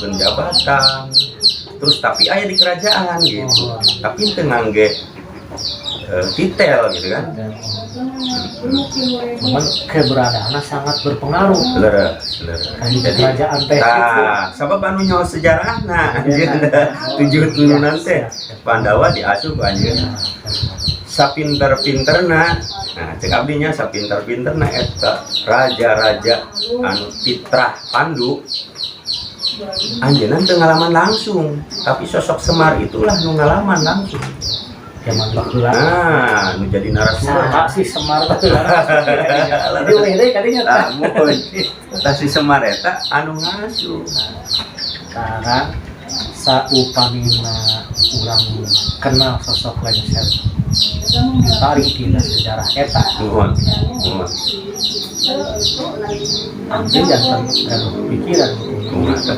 Diasupkeun jabatan terus, tapi aya di kerajaan gitu, tapi teu ngangge titel gitu kan. Cuman keberadaannya sangat berpengaruh. Leres, leres. Di Jadi kerajaan teh. Tah, sabab anu nyaho sejarahna anjeun tujuh turunan teh Pandawa diasup anjeun. Sapinter-pinterna, nah, cek abdi nya, sapinter-pinterna eta raja-raja anu fitrah Pandu, anjeunna teu ngalaman langsung, tapi sosok Semar itulah nu ngalaman langsung. Zaman baheula. Nah, nu jadi narasumber. Saha sih Semar baheula? Jadi we deui kadinya tah. Tah, muhun. Tah, si Semar eta anu ngasuh. Sekarang saupamina urang kenal sosok lengser, ditarik tina sejarah eta, Muhun, muhun. Anjeun janten gaduh pikiran gitu. Kumaha tah?